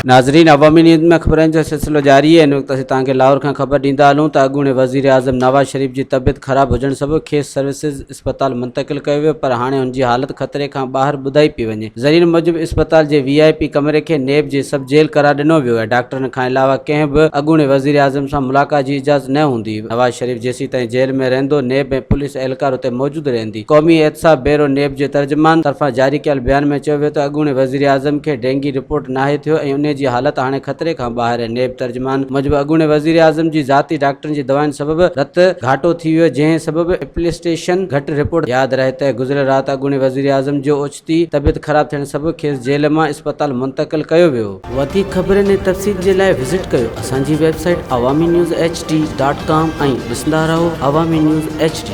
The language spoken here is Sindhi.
ناظرين عوامي نيوز ۾ خبرن جو سلسلو جاري آهي ان وقت اسين توهان کي لاهور کان خبر ڏيندا هلون ته اڳوڻي وزيراعظم نواز شريف جي طبيعت خراب هجڻ سبب کيس سروسز اسپتال منتقل ڪيو ويو پر هاڻي هن جي حالت خطري کان ٻاهر ٻڌائي پئي وڃي ذريعن موجب اسپتال جي وي آء پي ڪمري کي نيب جي سب جيل قرار ڏنو ويو آهي ڊاڪٽرن کان علاوه ڪنهن به اڳوڻي وزيراعظم سان ملاقات جي اجازت نه هوندي نواز شريف جيسيتائين جيل ۾ رهندو نيب ۽ پوليس اهلڪار اتي موجود رهندي. قومي احتساب بيورو نيب جي ترجمان طرفان جاري ڪيل بيان ۾ چيو ويو ته اڳوڻي وزيراعظم کي ڊينگي رپورٽ ناهي ٿيو ۽ انهي جي حالت هاڻي خطري کان ٻاهر آهي. نيب ترجمان موجب اڳوڻي وزيراعظم جي ذاتي ڊاڪٽرن جي دوائن سبب رت گهاٽو ٿي ويو جنهن سبب اپلسٽيشن گهٽ رپورٽ ياد رهي ته گذريل رات اڳوڻي وزيراعظم جو اوچتي طبيعت خراب ٿيڻ سبب کيس جيل مان اسپتال منتقل ڪيو ويو. وڌيڪ خبرن ۽ تفصيل جي لاء وزٽ ڪيو اسان جي website Awami news H D dot com ۽ ڏسندا رهو عوامي نيوز ايڇ ڊي.